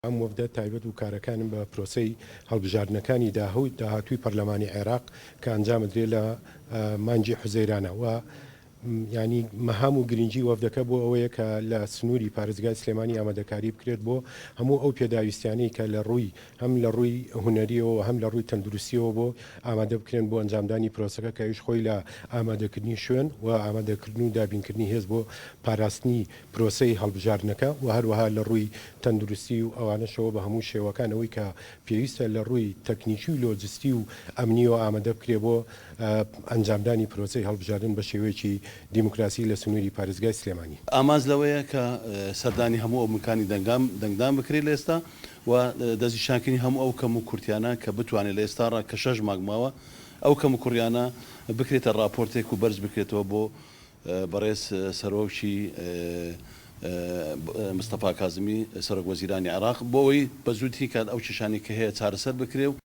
ئەم وەفدە تایبەت بوو کارەکانم بە پرۆسەی هەڵبژاردنەکانی داهاتووی پەرلەمانی عێراق کە ئەنجامدرێ لە مانگی حوزەیرانە و یانی مەهام و گرنگی وەفدەکە بۆ ئەوەیە کە لە سنووری پارێزگای سلێمانی ئامادەکاری بکرێت بۆ هەموو ئەو پێداویستیانەی کە لە ڕووی هەم لە ڕووی هونەریەوە و هەم لە ڕووی تەندروستیەوە بۆ ئامادە بکرێن بۆ ئەنجامدانی پرۆسەکە کە ئەویش خۆی لە ئامادەکردنی شوێن و ئامادەکردن و دابینکردنی هێز بۆ پاراستنی پرۆسەی هەڵبژاردنەکە و هەروەها لە ڕووی تەندروستی و ئەوانەشەوە بە هەموو شێوەکان ئەوەی کە پێویستە لە ڕووی تەکنیکی و لۆجستی و ئەمنیەوە ئامادە بکرێ بۆ ئەنجامدانی پرۆسەی هەڵبژاردن بە شێوەیەکی دیموکراسی لە سنووری پارێزگای سلێمانی. ئامانج لەوەیە کە سەردانی هەموو ئەو بنکانی دەنگدان بکرێت لە ئێستا و دەستنیشانکردنی هەموو ئەو کەم و کورتیانە کە بتوانێت لە ئێستاڕا کە شەش مانگ ماوە ئەو کەم و کوڕیانە بکرێتە ڕاپۆرتێک و بەرز بکرێتەوە بۆ بەڕێز سەرۆکی مستەفا کازمی سەرۆک وەزیرانی عێراق بۆ ئەوەی بە زووترین کات ئەو کێشانەی کە هەیە چارەسەر بکرێ و.